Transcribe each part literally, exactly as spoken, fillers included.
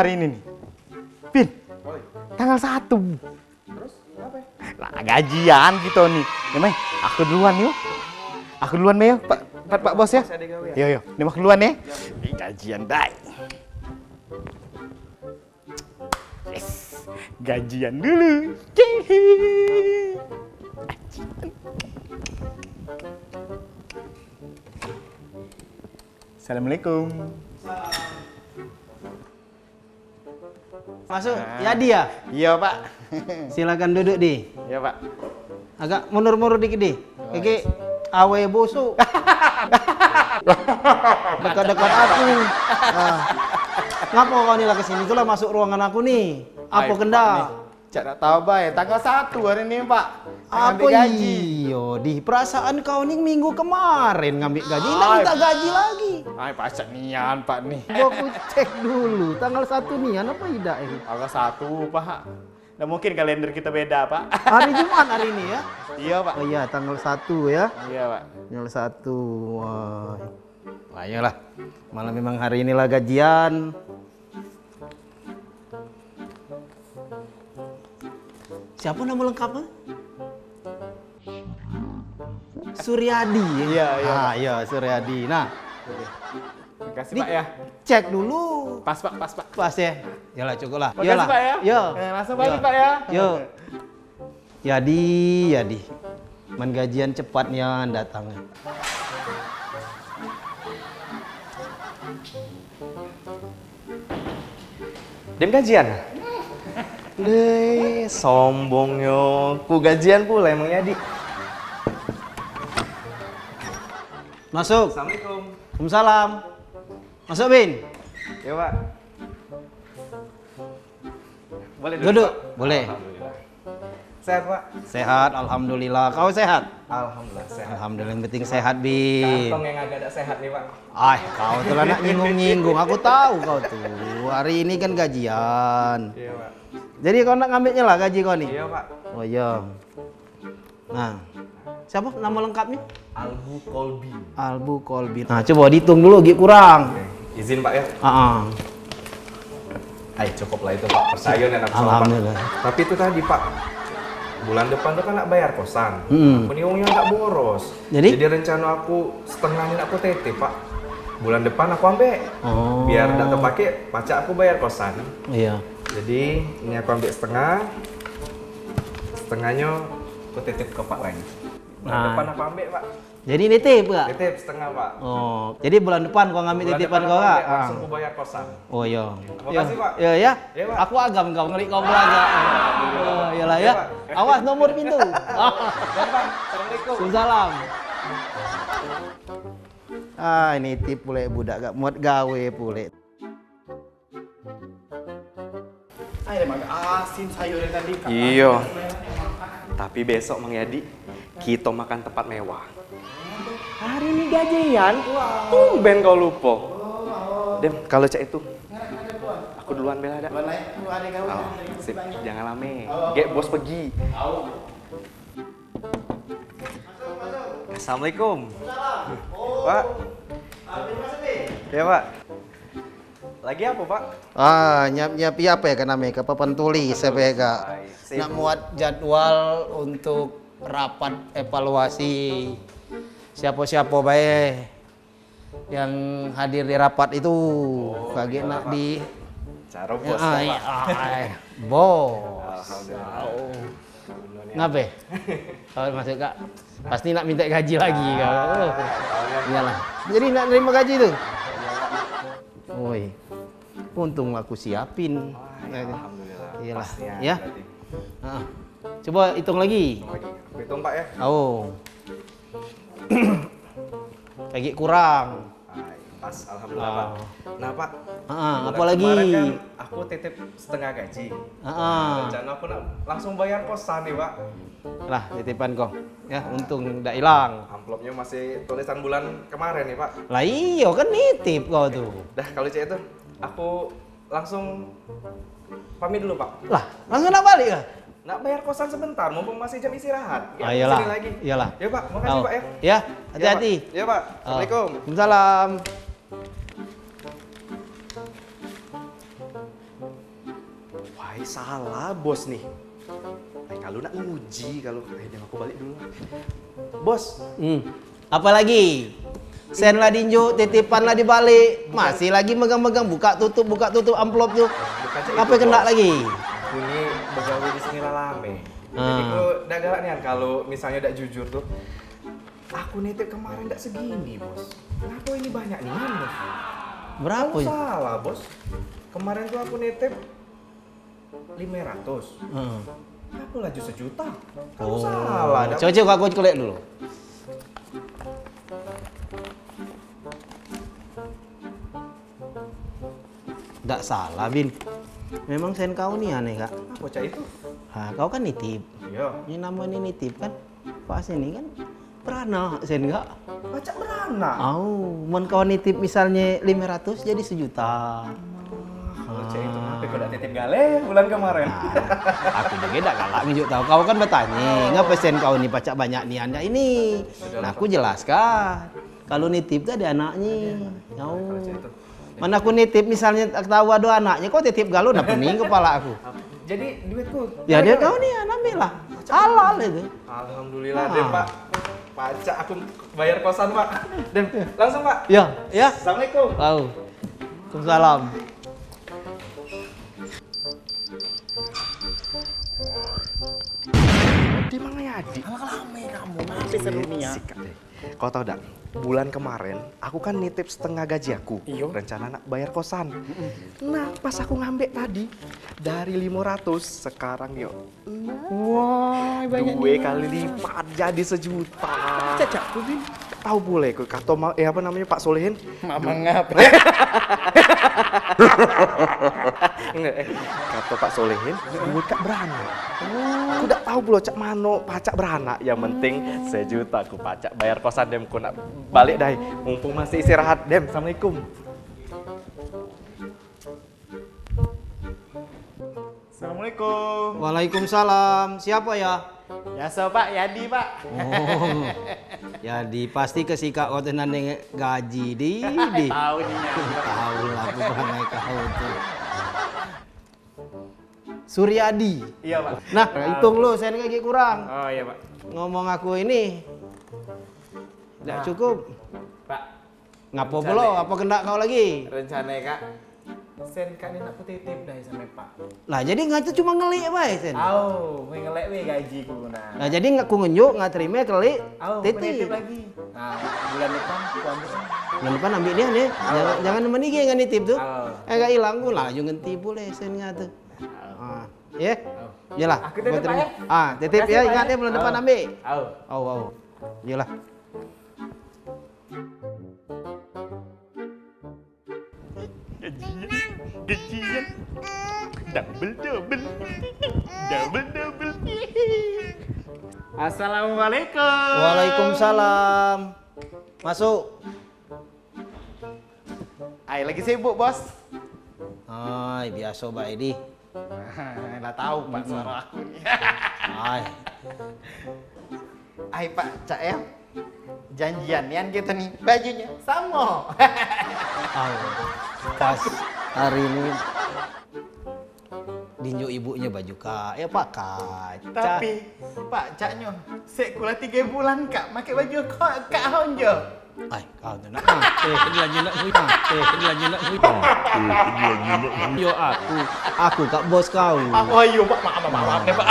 Hari ini nih. Pin. Tanggal satu. Terus, ngape? Lah, gajian kito ni. Ni, Mai, aku duluan yo. Aku duluan, Mai, yo. Pak, Pak, Pak Bos, ya. Masih ada gawe, ya? Yo, yo. Ni, aku duluan, ya. Ih, gajian, dai. Yes. Gajian dulu. Assalamualaikum. Masuk, ah. Yadi ya? Iya, Pak. Silakan duduk, Di. Iya, Pak. Agak mundur-mundur dikit, Di. Oh, iki iya. Awe busuk. Dekat-dekat aku. Ah. Ngapo kau ni lah ke sini? Itulah masuk ruangan aku ni. Apo kendak? Cak nak tau bae, tanggal satu hari ni, Pak. Nak ngambil gaji. Apo iyo, Di? Perasaan kau ni minggu kemaren ngambil gaji, nak minta gaji lagi. Ai, pacak nian, Pak, ni. Gua ku cek dulu, tanggal satu nian apo idak ini? Tanggal satu, Pak. Ndak mungkin kalender kita beda, Pak. Hari Jumat hari ini, ya? Iya, Pak. Oh iya, tanggal satu, ya? Iya, Pak. Tanggal satu. Wah. Ayolah. Malah memang hari inilah gajian. Siapa nama lengkapnya? Suryadi, ya? Iya, iya. Ah, iya, Suryadi. Nah, makasih, Pak, ya. Cek dulu. Pas, Pak, pas, Pak. Pas, ya? Yalah, cukup lah. Makasih, Pak, ya. Iya. Eh, langsung balik, Pak, ya. Iya. Yadi, Yadi. Man gajian cepat nian datang. Dem gajian? Deh, sombongnyo. Ku gajian pula emang Yadi. Masuk. Assalamualaikum. Waalaikumsalam. Masuk, Bin. Ya, Pak. Boleh duduk, Duduk, Pak? Boleh. Alhamdulillah. Sehat, Pak? Sehat, alhamdulillah. Kau sehat? Alhamdulillah, sehat. Alhamdulillah, yang penting sehat, Bin. Kantong yang agak dak sehat nih, Pak. Ai, kau tu lah nak nyinggung-nyinggung. Aku tahu kau tu. Hari ini kan gajian. Iya, Pak. Jadi kau nak ngambilnya lah gaji kau ni? Iya, Pak. Oh, iya. Nah, siapa nama lengkapnya? Albu Kolbin. Albu Kolbin. Nah, coba dihitung dulu, gek kurang. Oke. Izin, Pak, ya? Heeh. Ay, cukup lah itu, Pak. Percaya nih anak Pak. Alhamdulillah. Tapi itu tadi, Pak. Bulan depan tuh kan nak bayar kosan. Hmm. Aku nih uangnya nggak boros. Jadi? Jadi rencana aku setengah ini aku titip, Pak. Bulan depan aku ambek. Oh. Biar ndak terpakai, pacak aku bayar kosan. Iya. Jadi, ini aku ambek setengah. Setengahnya aku titip ke Pak lagi. Bulan Nah. depan aku ambek, Pak. Jadi nitip, Kak? Nitip setengah, Pak. Oh, jadi bulan depan kau ngambil Bulan titipan depan kau, aku Kak? ambek, langsung Ah. aku bayar kosan. Oh, iya. Makasih, Pak. Iya, ya. Iya, Pak. Aku agam kau ngelik kau belaga. Oh, iyalah, ya. Iya, Pak. Awas nomor pintu. Iya, Pak. Assalamualaikum. Waalaikumsalam. Ah, ini tip pule budak gak muat gawe pule. Ayo, Mak, asin sayur dari tadi, Kak. Iyo. Tapi besok, Mang Yadi, kito makan tempat mewah. Hari ini gajian, tumben kau lupo. Dem, kalau cak itu, aku duluan bela dak? Duluan aja, dulu ada gawe. Oh, sip, jangan lame. Gek bos pergi. Assalamualaikum. Pak. Ya, Pak. Lagi apa, Pak? Ah, nyiap-nyiap apa ya, kan, name ke papan tulis apa ya, Kak? Nak muat jadwal untuk rapat evaluasi siapa-siapa bae yang hadir di rapat itu. Oh, kagek nak di cara bos, ah, Pak. Bos. Alhamdulillah. Ngape? Kalau masuk, Kak, pasti nak minta gaji lagi, Kak. Oh. Iyalah. Jadi nak nerima gaji tu? Woi. Untung aku siapin. Wah, ya, alhamdulillah. Iyalah. Pas nian, ya. Berarti. Heeh. Coba hitung lagi. Hitung lagi. Hitung, Pak, ya. Oh. Lagi kurang. Nah, pas, alhamdulillah, Pak. Nah, Pak, bulan kemarin kan aku titip setengah gaji. Nah, rencana aku nak langsung bayar kosan nih, Pak. Lah, titipan kau. Ya, untung dak hilang. Amplopnya masih tulisan bulan kemarin nih, Pak. Lah iyo, kan nitip kau tu. Dah, kalau cak itu, aku langsung pamit dulu, Pak. Lah, langsung nak balik kah? Nak bayar kosan sebentar, mumpung masih jam istirahat. Ya, ah, iyalah. Sini lagi. Iyalah. Ya, Pak. Makasih, Pak, ya. Ya, hati-hati. Ya, Pak. Assalamualaikum. Waalaikumsalam. Salah, Bos, nih. Nah, kalu nak nguji, kalu, eh, dem, aku balik dulu lah. Bos. Hmm. Apa lagi? Sen lah dinjuk, titipan lah dibalik, masih lagi megang-megang, buka tutup, buka tutup amplop tu. Bukan cak itu, Bos. Apa kena lagi? Aku ni begawe di sini lah lame. Jadi, ah, aku dak galak nian kalu misalnyo dak jujur tu. Aku nitip kemarin dak segini, Bos. Ngapo ini banyak nian, Bos? Berapo? Kamu salah, Bos. Kemarin tu aku nitip lime ratus. Heeh. Ngapo laju sejuta? Kamu salah, dak? Coba, coba aku cek dulu. Dak salah, Bin. Memang sen kau ni aneh, Kak. Apa cak itu? Ha, kau kan nitip. Iya. Ini namanya nitip kan? Pas ini kan beranak sen, Kak. Pacak beranak? Au, men kau nitip misalnya lima ratus jadi sejuta. Kalau cak itu, kenapa kau dak titip gale bulan kemarin? Nah, aku juga dak galak ngejuk tahu. Kau kan bertanya, ngapa sen kau ni pacak banyak nian dak ini? Nah, aku jelaskan. Kalau nitip tu ada anaknya. Au. Kalau cak itu. Mana aku nitip misalnya tahu ada anaknya, kau titip galo, nah pening kepala aku. Jadi duitku. Ya, dia tahu ni, ambil lah. Halal itu. Alhamdulillah, ah. Dem, Pak. Pacak aku bayar kosan, Pak. Dem, langsung, Pak. Ya, ya. Assalamualaikum. Waalaikumsalam. Di mana ya, Dik? Alah, lama kamu, ngapain sedunia? Sikat deh. Kau tahu dak, bulan kemarin aku kan nitip setengah gaji aku. Iyo. Rencana nak bayar kosan. Nah, pas aku ngambek tadi, dari lima ratus sekarang yo. Wah, banyak. Dua kali lipat jadi sejuta. Cacak tuh, Bin. Tahu boleh kau kata ma- eh apa namanya, Pak Solehin? Mamang ngap. Enggak, eh. Kata Pak Solehin, duit kak beranak. Aku dak tahu pulo cak mano pacak beranak. Yang penting sejuta aku pacak bayar kosan, dem, ku nak balik dai. Mumpung masih istirahat, dem. Assalamualaikum. Assalamualaikum. Waalaikumsalam. Siapa ya? Biasa, Pak, Yadi, Pak. Oh. Yadi, pasti kesikak kau tu nanding gaji di, di. Tahu ni. Tahu lah aku perangai kau tu. Suryadi. Iya, Pak. Nah, hitung lu, saya lagi kurang. Oh, iya, Pak. Ngomong aku ini. Tidak cukup. Pak. Ngapo pulo? Apa kendak kau lagi? Rencana, Kak. Sen kak ni nak kutitip dai same Pak. Lah, jadi ngatu cuma ngelik bae, Sen? Au, ngelik bae gaji ku nah. Lah, jadi ngak ku ngenjuk, ngak terima, kelik, au, titip. Kutitip lagi. Nah, bulan depan ku ambil. Bulan depan ambil dia ni. Au. Jangan, jangan menige dengan nitip tu. Au. Eh, gak hilang ku lah, jangan tipu le, Sen ngatu. Au. Ah, ya. Au. Yalah. Aku titip, Pak, ya? Ah, titip ya, ingat ya, bulan depan ambil. Au. Au, au. Yalah. Gajian, gajian. Double, double. Double, double. Assalamualaikum. Waalaikumsalam. Masuk. Ai, lagi sibuk, Bos? Ai, biaso bae, Di. Lah tahu, Pak, suara aku ni. Ai. Ai, Pak, Cak Em. Janjian nian kita ni, bajunyo samo. Au, pas hari ni dinjuk ibunyo baju kak, ya pakai. Tapi, Pak, caknyo, sek kuliah tiga bulan, Kak, make baju kak, Kak Honjo. Ai, kau tu nak mati, lagi nak hui, mati, lagi nak hui, mati, lagi nak hui. Yo aku, aku kak bos kau. Apa yo, Pak? Maaf, maaf, maaf, ya, Pak.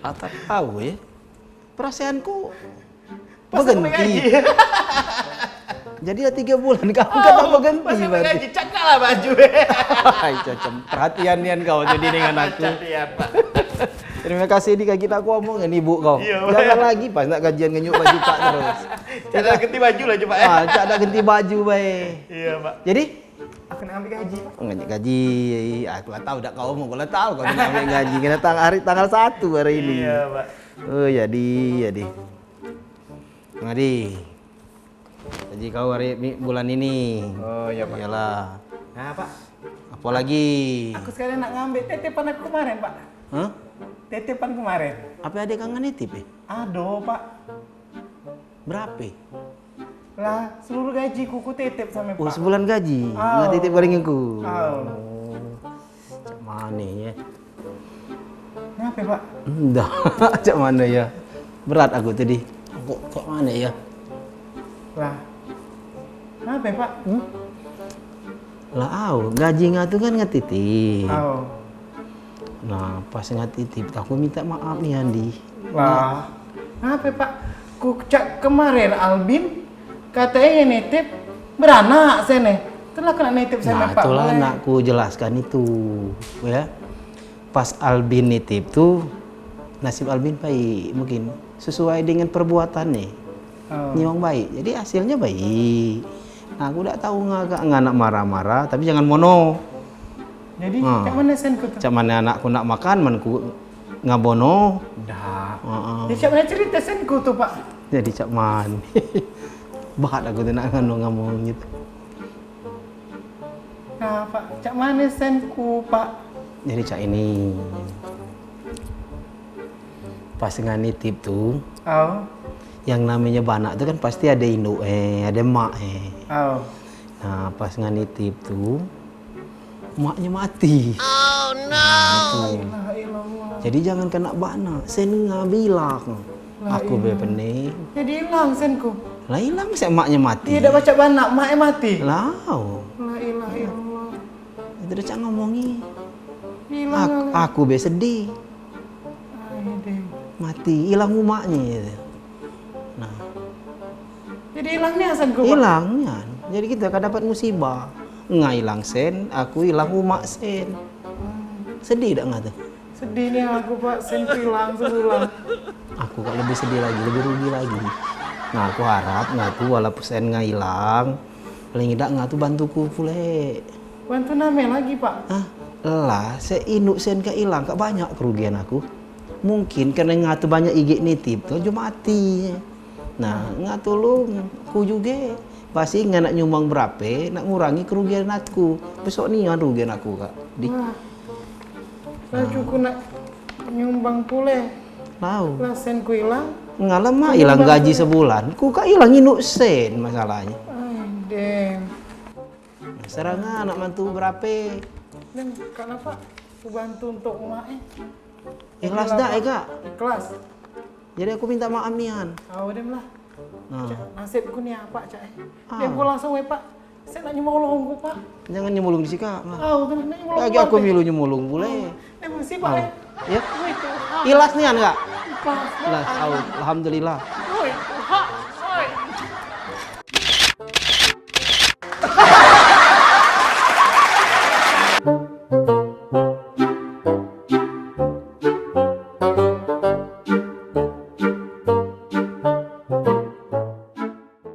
Atak kau, eh. Perasaanku berhenti. Jadi lah tiga bulan kau kena berhenti berarti. Cakap lah baju. Hai, cocok. Perhatian nian kau jadi dengan aku. Terima kasih di kaki tak aku omong dengan ibu kau. Iya, jangan lagi pas nak gajian ngenyuk baju tak terus. Cak ada ganti baju lah, Pak, eh. Ah, cak ada ganti baju bae. Iya, Pak. Jadi aku nak ambil gaji, Pak. Ngenyuk gaji. Aku lah tahu dak kau omong, kau lah tahu kau nak ambil gaji. Kena tang hari tanggal satu hari ini. Iya, Pak. Oh, jadi, jadi. Ngadi. Gaji kau hari mi- bulan ini. Oh, iya, Pak. Iyalah. Nah, Pak. Apa lagi? Aku sekalian nak ngambil titipan aku kemarin, Pak. Hah? Titipan kemarin. Apa ada kangen nitip, eh? Ada, Pak. Berapa? Lah, seluruh gaji ku, ku titip sama Pak. Oh, sebulan gaji. Nggak titip paling aku. Oh. Aneh ye. Ngape, Pak? Ndak, cak mano ye? Berat aku tadi. Kok cak mano ye? Lah. Ngape, Pak? Hmm? Lah, au, gaji ngatu kan ngatitip. Au. Nah, pas ngatitip, aku minta maaf ni, Andi. Lah, ngape, Pak? Ku cak kemarin Albin, kate e nitip beranak sene. Itulah kena nitip sene, nah, Pak. Itulah nak ku jelaskan itu, ya. Pas Albin nitip tu, nasib Albin baik mungkin. Sesuai dengan perbuatan ni. Oh. Ni wong baik. Jadi hasilnya baik. Nah, aku dak tahu ngagak nganak marah-marah, tapi jangan mono. Jadi, ha, cak mano sen ku tu? Cak mano anakku nak makan, men ku ngabono. Dah. Heeh. Jadi, cak mano cerita sen ku tu, Pak? Jadi, cak mano? Bahat aku tu nak nganu ngomong gitu. Nah, Pak, cak mano sen ku, Pak? Jadi, cak ini. Pas dengan nitip tu, oh, yang namanya banak tu kan pasti ada induk eh, ada mak eh. Oh. Nah, pas ngan nitip tu, maknya mati. Oh no. Nah, itu. La ilaha illallah. Jadi jangan kena banak, sen nga bilang. La ilaha. Aku be pening. Jadi ilang sen ku. Lah ilang sek maknya mati. Dia dak pacak banak, mak e mati. Lah. La ilaha illallah. Itu dah cak ngomongi. Ilang. Aku be sedih. Ai, deh. Mati, ilang umaknye. Nah. Jadi ilang nian sen ku, Pak? Ilang nian. Jadi kita kan dapat musibah. Nga ilang sen, aku ilang umak sen. Hmm. Sedih dak nga tu? Sedih nian aku, Pak, sen ku ilang sebulan. Aku kak lebih sedih lagi, lebih rugi lagi. Nah, aku harap nga tu walaupun sen nga ilang, paling idak nga tu bantuku pulek. Bantu name lagi, Pak? Hah? Lah, sek induk sen kak ilang, kak banyak kerugian aku. Mungkin karena nga tu banyak igek nitip tu, jo mati. Nah, nga tulung ku juge. Pasti nga nak nyumbang berape, nak ngurangi kerugian aku. Besok nian rugian aku, kak. Di. Wah. Lah, nah, cukup nak nyumbang pule. Lau. Lah, sen ku ilang. Ngalah mak ilang gaji sebulan, ku kak ilang induk sen masalahnye. Ai, dem. Serangan anak mantu berape? Dem, kak napa? Ku bantu untuk umak e. Ikhlas dak e, kak? Ikhlas. Jadi aku minta maaf nian. Au dem lah. Nah. Cak, nasibku ni apak, cak e. Ah. Dem, ku langsung e, Pak. Saya nak nyemolong ku, Pak. Jangan nyemolong di sikak, Pak. Au dem, nak nyemolong. Lagi aku milu nyemolong pule. Dem, mesti, Pak e. Ya. Ikhlas nian, kak? Ikhlas, Pak. Ikhlas, au. Alhamdulillah.